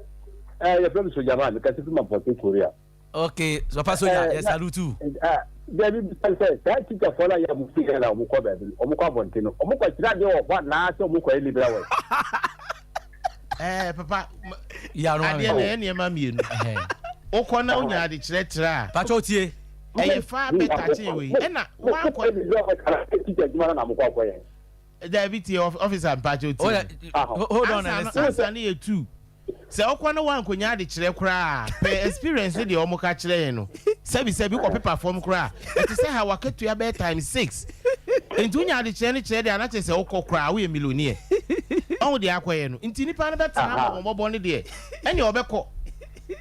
Ɛ yɛ fɛ mi Sojaman, mi kasi fi ma Pɔte Korea. Ok, papa soja, yɛ salute. Ɛ dabi, bisa sɛ saa teacher fɔ la yɛ mo fi yɛ la, ɔmo kɔ baabi, ɔmo kɔ abɔnten no, ɔmo kɔ kyerɛ adeɛ wɔ hɔ anaasɛ ɔmo kɔ yɛ liberal work? Ɛɛ papa. Yàrá adeɛ na ɛyɛ nneɛma mmienu. Wokɔ na wonya ade kyerɛkyerɛ a, patsɔ tie. Ɛyɛ far better kyɛn wei ɛna wankɔ. Liberal work ana teacher adwuma na mo kɔ akɔ yɛ? Dabi, tie, officer, mpakyɛ tie. Hold on and listen. Ansa ne yɛ two sɛ ɔkɔ no wankonya ade kyerɛ koraa pɛ experience ne deɛ ɔmo ka kyerɛ yɛn no, sɛbi sɛbi, kɔ pepa fam koraa, ɛte sɛ ha wakatua bɛyɛ times six. Nti wonya ade kyerɛ ne kyerɛ deɛ anakyɛ sɛ wokɔ koraa woyɛ millionaire. Ɔho deɛ akɔyɛ no nti nipa no bɛtena ama wɔn bɔbɔ ne deɛ ɛne ɔbɛkɔ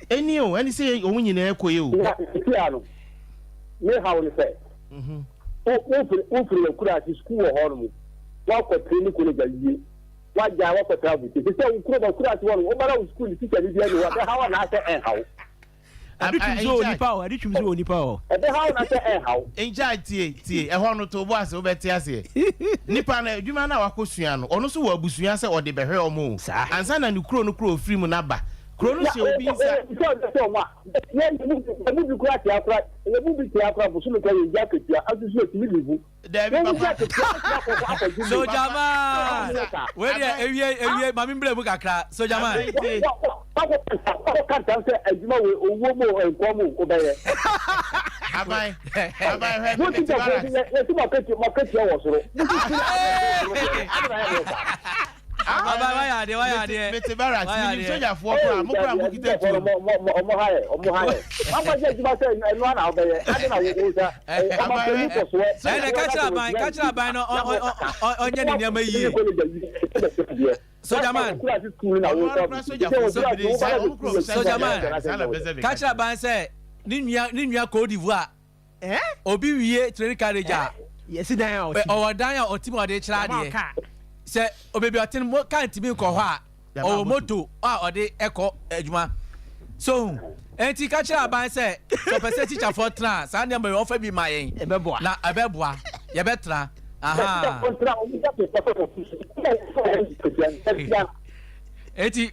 ɛni o, ɛne sɛ wɔn nyinaa kɔ yɛ o. Na esi ano ne haw ne sɛ wofiri akura ase, sukuu wɔ hɔ nom, wakɔ training college awie, wagya wakɔ tra abuti te sɛ wokuro ba kura ase hɔ nom, wobara wo sukuu ne teacher ne bi ani hɔ, ɛbɛhaw anaasɛ ɛnhaw? Ade twum sɛ onipa o, ade twum sɛ onipa o. Ɛbɛhaw anaasɛ ɛnhaw? Ngya, tie tie, ɛhɔ no to bo ase, wobɛte aseɛ. Nipa no adwuma no a wakɔ sua no, ɔno nso wɔ abusua sɛ ɔde bɛhwɛ ɔmo o. Ansa na ne kuro no kuro ofiri mu n'aba kuro no hyɛ obi nsa. Sɛ ɔde sɛ ɔmo a yɛ mu bi kura tia kora, yɛ mu bi tia kora bosomi kora yɛ gya akatua asusu etumi livu. Dabi papa. Sojaman, wei deɛ ewie ewie, maame mbere mu kakra, Sojaman. Wakɔ kanta sɛ adwuma wei, owuo mu o, nkɔm mu o, wobɛyɛ. Aban aban, hwɛ. Mo ti mete sɛ barracks. Yɛsi mo akatua, mo akatua wɔ soro. Mo ti si Aban, wayɛ adeɛ, wayɛ adeɛ. Mete barracks. Wayɛ minim adeɛ. sogyafoɔ koraa, mo koraa mo kita tuo. Ɔmo ha yɛ, ɔmo ha yɛ. Wakɔ sɛ adwuma sɛ ɛnu ana wobɛyɛ adi na wo sa ɔmo afɛ kɔ soɛ. Ɛnna kakyere aban no ɔnyɛ ne nneɛma yie. Sojaman. Sojaman, kakyere aban sɛ ne nua Cote d'Ivoire obi wie training college a, yɛsi dan a ɔte. Ɔwɔ dan a ɔte mu a ɔde kyerɛ Ɔma adeɛ kaa. Sɛ obebi ɔte no kaa ntumi nkɔ hɔ a, ɔwɔ moto a ɔde ɛkɔ adwuma so. Eti kakyere aban sɛ ɔpɛ sɛ tikyafoɔ tena a, saa nneɛma yi ɔfa bi ma yɛn. Ɛbɛboa. Na ɛbɛboa, yɛbɛtena aha. Eti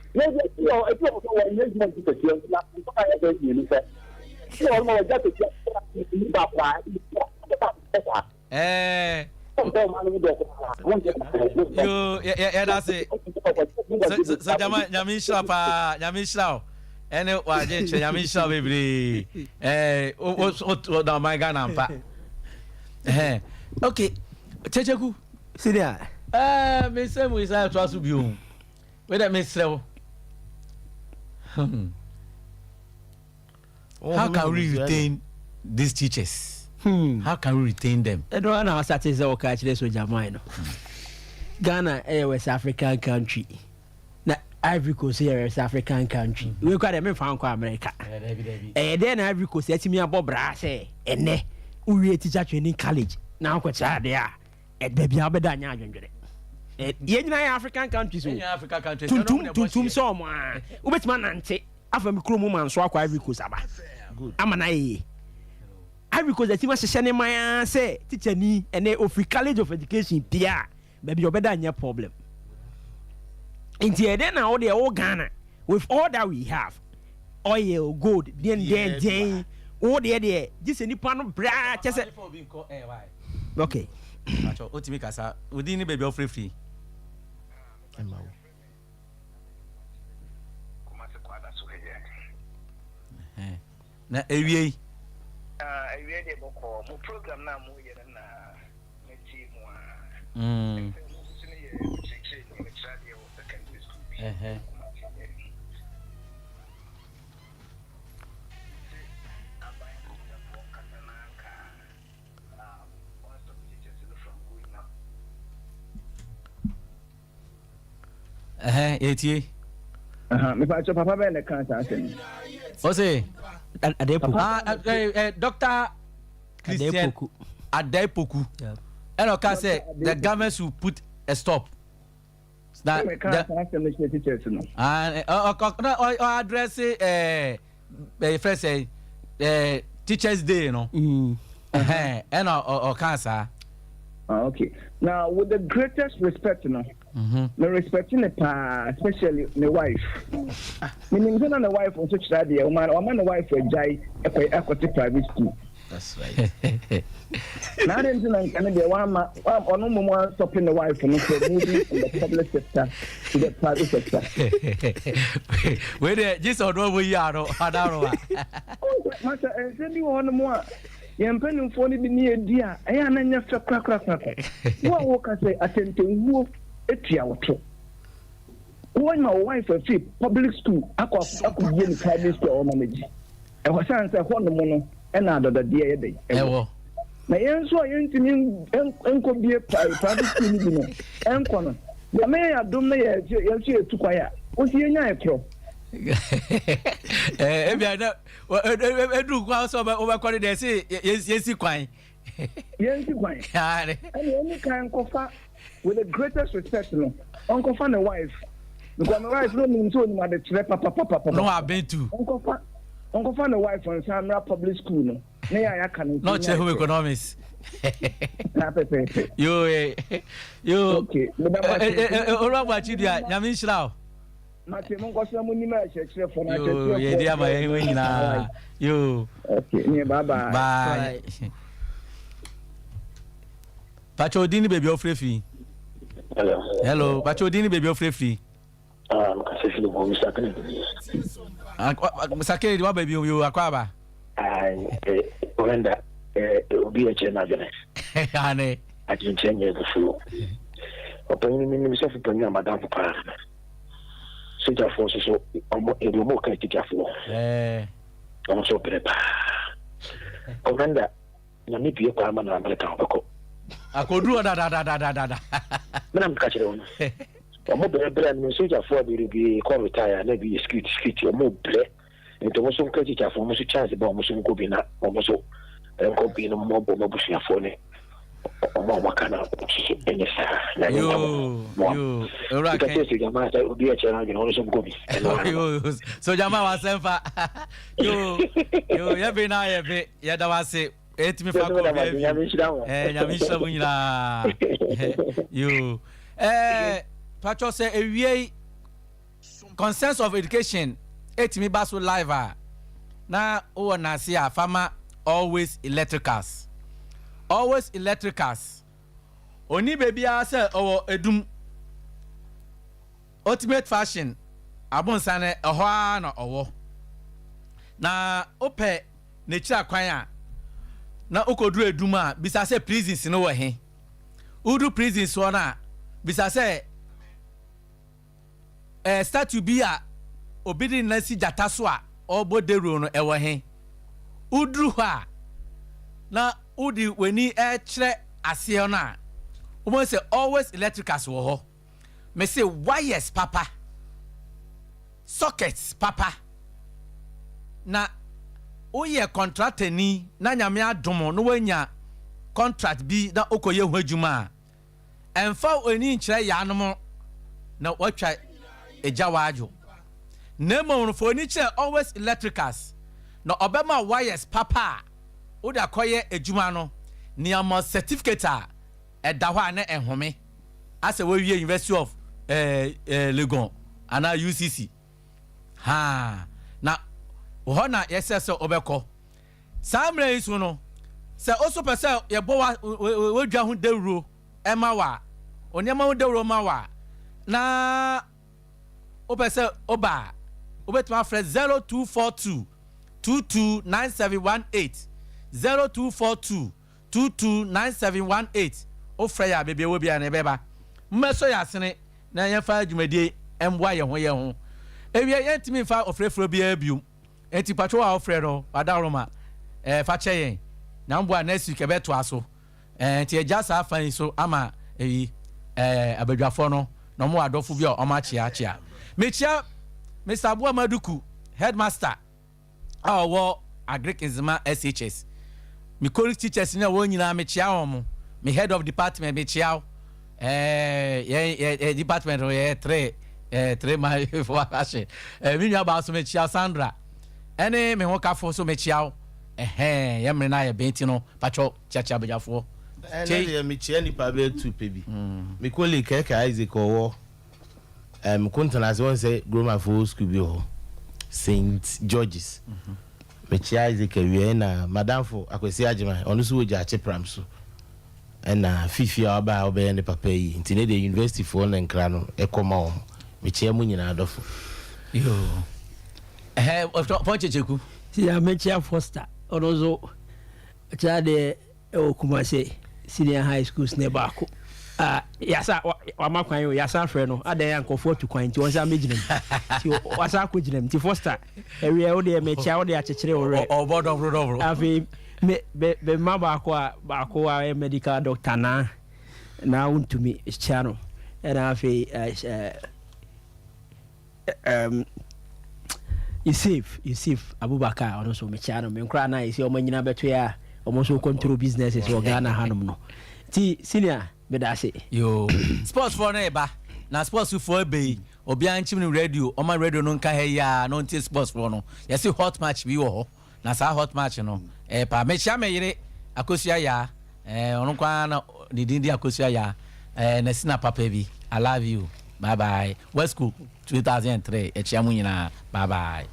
ɛɛ. Yoo yɛda ase sɛ gyama nyame nhyira paa nyame nhyira o ɛne wagye nkyerɛ nyame nhyira bebree ɛɛ o na ɔman Ghana mpa ɛhɛn ok kyekyeku senior ɛɛ mesɛ mu isa ɛtoa so bio wei dɛ mesrɛ wo How can we retain these teachers? Hmm. How can we retain them? Ɛno ara na wasate sɛ wɔka kyerɛ sogya man no. Ghana ɛyɛ West African country. Na Ivory Coast yɛ West African country. Mm-hmm. Wei kora deɛ memfa nkɔ America. Ɛyɛ dɛn na Ivory Coast atumi abɔ braa sɛ ɛnɛ wowie teacher training college na wokɔkyerɛ adeɛ a baabi a wobɛda nyɛ adwendwene yɛn nyinaa yɛ African countries o tuntum tuntum sɛ ɔmo a wobɛtumi anante afa me kurom ma nso akɔ Ivory Coast aba ama no ayɛ yie. Ivory Coast atumi ahyehyɛ ne man ara sɛ tikyani ɛnɛ ofiri College of Education pia a baabi a ɔbɛda nyɛ problem. Nti ɛdɛn na wo deɛ wo Ghana with all that we have oil gold deɛn deɛn deɛn wo deɛ deɛ gye sɛ nipa no brɛ ara kyɛ sɛ okay. Otumi kasa odin ne baabi a ɔfrɛfiri. Na ewie yi. Ah, ewie deɛ bɔkɔɔ. Mo program na mo yɛ no na metie mu a. Mm. Ɛsɛ mo nso ne yɛ kyerɛkyerɛ ni mekyerɛ adeɛ wɔ secondary school bi. Kumasi baabi. Sɛ aban kukudafoɔ nkasa na anka um, one stop teachers no from going up. Ɛhɛn, yɛtie. Mepa kyɛ papa bɛn na ɛka saa asɛm yi? Ɔse Adepoku. Ah, eh, eh, Dr. Christian Adepoku. Ɛna ɔka sɛ the government should put a stop. Na the saa asɛm no kyerɛ teachers no. Ah, ɔ ɔ address ɛɛ ɛyɛ fɛ sɛ ɛɛ teachers day no. Mm. Ɛna ɔka saa. Ah, okay. Now, with the greatest respect, no, mm-hmm. me respect ne paa, especially my wife. Menim sɛ na ne wife nso kyerɛ adeɛ, ɔma ɔma ne wife agyae ɛkɔ ɛkɔte private school. That's right. Na adi nti na nka ne deɛ wama ɔno mmom ansɔpe ne wife no for moving from the public sector to the private sector. Wei deɛ gye sɛ ɔno ɔbɔ yi ano adaro a. Masa nsɛm bi wɔ hɔ nom a Yɛn mpanimfoɔ no bi ne yɛn di a, ɛyɛ a na ɛnyɛ fɛ korakorakorakora. Wo a woka sɛ atɛntɛnhuo tua wo to. Woama wo wife afiri public school akɔ akɔbie ne private school a ɔmanage. Ɛhɔ sane sɛ hɔ nom no ɛna adɔdɔdeɛ yɛ dɛn ɛwɔ. Na yɛn nso a yɛntumi nkɔbie private school no bi no ɛnkɔ no. Nyame yɛ adom na yɛn nso yɛtu kwan a, wo nso yɛnyae korɔ. Ebia na Edu kwan sɛ wobɛkɔ no deɛ ɛsɛ yɛnsi kwan. Yɛnsi kwan. Ɛna ɛni kan nkɔfa with the greatest respect no ɔnkɔfa ne wife because ne wife no nim sɛ onim adekyerɛ papapapapa. No aben tu. Ɔnkɔfa ɔnkɔfa ne wife nsa mmra public school no ne yɛ a yɛaka no. Na ɔkyerɛ home economics. Na pɛpɛɛpɛ. Yoo eh yoo. Okay. Owura Buakye dua nyame nhyira o. Mate mo nkɔso na mo nim akyerɛkyerɛfoɔ na akyerɛkyerɛfoɔ. Yoo yɛdi ama yɛn wɔn nyinaa yoo. Okay ne bye bye. Bye. Pacho odin ni baabi a ofure firi. Hello. Hello Pacho odin ni baabi a ofure firi. Ah, mkasa firi hɔ Mr. Kennedy. Ah, Mr. Kennedy wa baabi yoo akɔ aba. Ah, eh, Wenda, eh, obi ɛkyerɛ n'adwene. Ane. Adwenkyerɛ nyɛ abufuo. Ɔpanyin mi nim sɔfo panyin a madamfo paa. Sogyafoɔ nso so ɔmo ebi ɔmo ka tikyafoɔ. Ɔmo nso brɛ paa. Commander nyame bue kwan ma na America ɔbɛkɔ. Akoduru hɔ dadadadadada. Mena meka kyerɛ wo no. Ɔmo brɛ brɛ no sogyafoɔ a bebree kɔ retire na ebi yɛ security security ɔmo brɛ. Nti ɔmo nso nka tikyafoɔ ɔmo nso chance ba ɔmo nso nkɔ bi na ɔmo nso nkɔ bi no ɔmo abɔ ɔmo abusuafoɔ ne ɔmo a ɔmo aka na ɔmo nso so ɛnyɛ saa na ɛnyɛ nka mo mo a nka kyerɛ sogyama sɛ obi ɛkyerɛ no adwene ɔno nso nkɔ bi ɛno ano no. Sogyama wasɛm fa yoo yoo yɛ be na yɛ be yɛda wase ɛtumi fa kɔ obi avi nyame nhyira mo ɛɛ nyame nhyira mo nyinaa yoo ɛɛ patwɔ sɛ ewie yi. Concerns of Education tumi ba so live a, na wowɔ nase a fa ma Always Electricals. Always Electricals. Ɔnni baabiara sɛ ɔwɔ Adum. Ultimate Fashion abonsan ɛhɔ ara na ɔwɔ. Na wopɛ n'akyiri akwan a, na wokɔduru Adum a, bisa sɛ prisons no wɔ he. Wodu prisons hɔ no a, bisa sɛ eh, statue bi a obi de ne nan si gyata so a ɔrebɔ dawuro no, ɛwɔ he? Woduru hɔ a, na wode w'ani rekyerɛ aseɛ no a, wobɛhu sɛ always electricals wɔ hɔ. Mese wires papa, sockets papa. Na woyɛ kɔntratani na Nyame adom na woanya contract bi na wokɔyɛ ho adwuma a, Ɛmfa w'ani nkyerɛ yaanom na woatwa agya w'adwo, na mmom no fa w'ani kyerɛ Always Electricals na ɔbɛma wo wires papa a wode akɔyɛ adwuma no ne ama wo certificate a ɛda hɔ a na ɛhome asɛ woawie University of Legon anaa UCC. Haa, na hɔ na yɛsɛ sɛ wobɛkɔ. Saa mmerɛ yi so no, sɛ wo nso pɛ sɛ yɛbɔ w'adwa ho dawuro ma wo a, wo nneɛma ho dawuro ma wo a, na wopɛ sɛ woba a, wobɛtumi afrɛ 0242 229718, 0242 229718. Wofrɛ yɛn a, baabi a ɛwɔ biara no, yɛbɛba. Mommɛsɔ yɛn asene na yɛmfa dwumadie mmoa yɛn ho yɛn ho. Awiei, yɛntumi mfa ɔfrɛfrɛ biara bio. Enti patwo a ɔfrɛ no wadaworoma eh fa kyɛ yɛn na mboa next week ɛbɛtoa so eh nti yɛgya saa fa yi so ama eyi eh abadwafoɔ no na ɔmo wɔ adɔfo bi a ɔmo akyea kyea. Mekyea Mister Aboa Maduku headmaster a ɔwɔ Agric Nzema SHS me colleagues teachers ne wɔn nyinaa mekyea wɔn me head of department mekyea wo. Ɛɛ yɛn yɛ yɛ department no yɛ tre ɛɛ tre ma fo ahyɛ ɛɛ mi nua baa so mekyia Sandra ɛne me ho kafo so mekyia wo ɛhɛn yɛn mmere no ayɛ bɛn ti no patwɔ kyiakyia badwafoɔ. Ɛnɛ deɛ mekyia nipa bɛyɛ tu pɛ bi me colleague Kɛkɛ Isaac ɔwɔ ɛm Kontanase wɔn sɛ Gromafoɔ school bi wɔ hɔ Saint George's mekyia Isaac awia ɛna madamfo Akwasi Agyeman ɔno nso wɔ Gyaakye Pram so. Ɛna Fifi a waba a ɔbɛyɛ ne papa yi nti ne deɛ university foɔ na nkra no ɛkɔ ma wɔn. Mekyea mo nyinaa adɔfo. Yoo. Ɛhɛ ɔpɔn kyekyeku. Sia mekyea Foster ɔno nso ɔkyerɛ adeɛ ɛwɔ Kumase senior high schools ne baako a yasa wama kwan o yasa afrɛ no adan a nkurɔfoɔ atu kwan nti wɔn nsa mɛgyina mu nti wasa akɔ gyina mu nti Foster ɛwiɛ wo deɛ mekyea wo de akyekyere wo werɛ ɔbɔ dɔboro dɔboro afei Me me me mma baako a baako a ɔyɛ medical doctor na na wontumi kyia no ɛna afei ɛɛ ɛɛm Yusuf Yusuf Abubakar ɔno nso mekyia no me nkoraa na yɛsi wɔn anyina bɛto yɛ a wɔn nso control businesses wɔ Ghana hanom no ti senior meda ase. Yoo sports foɔ no reba na sports foɔ ebe yi obiara nkyim no radio ɔma radio no nka ha yi a na ɔntie sports foɔ no yɛsi hot match bi wɔ hɔ. Na saa hot match no ɛyɛ paa. Mehyia me yere Akosua Yaa eh, ɔno nko ara na ne din de Akosua Yaa eh, na sina papa bi. I love you. Bye bye. Wesco 2003 yɛkyia mo nyinaa. Bye bye.